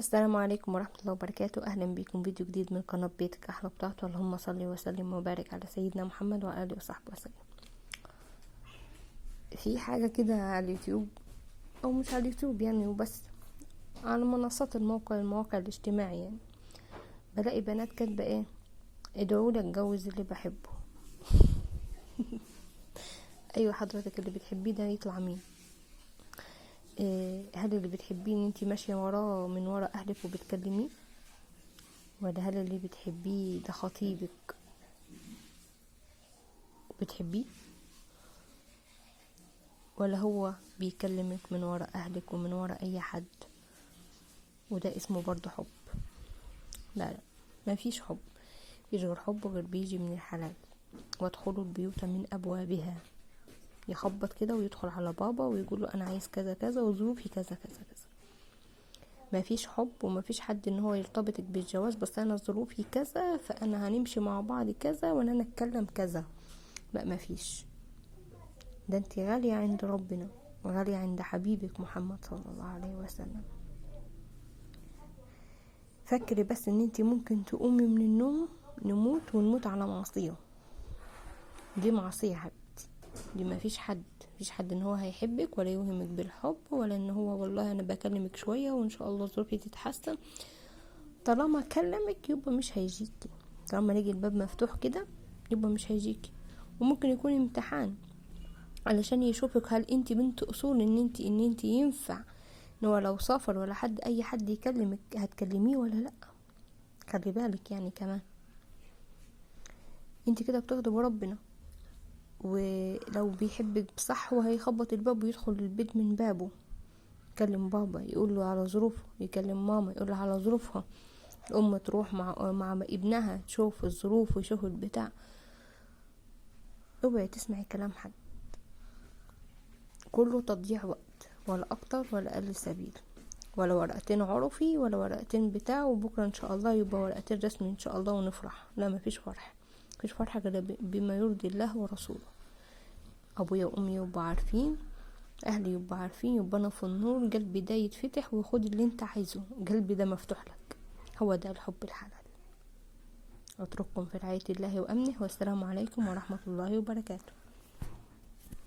السلام عليكم ورحمة الله وبركاته. أهلا بكم فيديو جديد من قناة بيتك أحلى بتاعته. اللهم صل وسلم وبارك على سيدنا محمد وعلى آله وصحبه وسلم. في حاجة كده على اليوتيوب، أو مش على اليوتيوب يعني وبس، على منصات المواقع الاجتماعية يعني، بلاقي بنات كاتبة ايه: ادعوا لي اتجوز اللي بحبه. ايوه حضرتك، اللي بتحبيه ده يطلع مين؟ إيه، هل اللي بتحبيه ان انتي ماشية وراه من ورا اهلك وبتكلميه، ولا هل اللي بتحبيه ده خطيبك وبتحبيه، ولا هو بيكلمك من ورا اهلك ومن ورا اي حد وده اسمه برضه حب؟ لا لا، ما فيش حب، مفيش غير حب غير بيجي من الحلال. وادخلوا البيوت من ابوابها، يخبط كده ويدخل على بابا ويقول له انا عايز كذا كذا وظروفي كذا كذا كذا. ما فيش حب وما فيش حد ان هو يرتبطك بالجواز، بس انا ظروفي كذا فانا هنمشي مع بعض كذا وانا نتكلم كذا. لا، ما فيش. ده انت غالية عند ربنا وغالية عند حبيبك محمد صلى الله عليه وسلم. فكري بس ان انت ممكن تقومي من النوم نموت ونموت على معصية. دي معصية حبيبتي، دي ما فيش حد، فيش حد ان هو هيحبك ولا يوهمك بالحب، ولا ان هو والله انا بكلمك شوية وان شاء الله ظروفي تتحسن. طالما كلمك يبقى مش هيجيكي، طالما لقي الباب مفتوح كده يبقى مش هيجيكي. وممكن يكون امتحان علشان يشوفك هل انت بنت اصول، ان انت ينفع ان هو لو سافر ولا حد اي حد يكلمك هتكلميه ولا لا. خلي بالك يعني كمان انت كده بتغضب ربنا. ولو بيحبك بصح وهيخبط الباب ويدخل البيت من بابه، يكلم بابا يقول له على ظروفه، يكلم ماما يقول له على ظروفها، الام تروح مع ابنها تشوف الظروف ويشوف البتاع. اوعي تسمعي كلام حد، كله تضييع وقت، ولا اكتر ولا اقل سبيل، ولا ورقتين عرفي ولا ورقتين بتاع، وبكره ان شاء الله يبقى ورقتين رسمي ان شاء الله ونفرح. لا، مفيش فرح، مفيش فرحة غير بما يرضي الله ورسوله. ابويا وامي يبقوا عارفين، اهلي يبقوا عارفين، يبقى انا في النور، قلبي ده يتفتح وخد اللي انت عايزه، قلبي ده مفتوح لك. هو ده الحب الحلال. اترككم في رعاية الله وامنه، والسلام عليكم ورحمة الله وبركاته.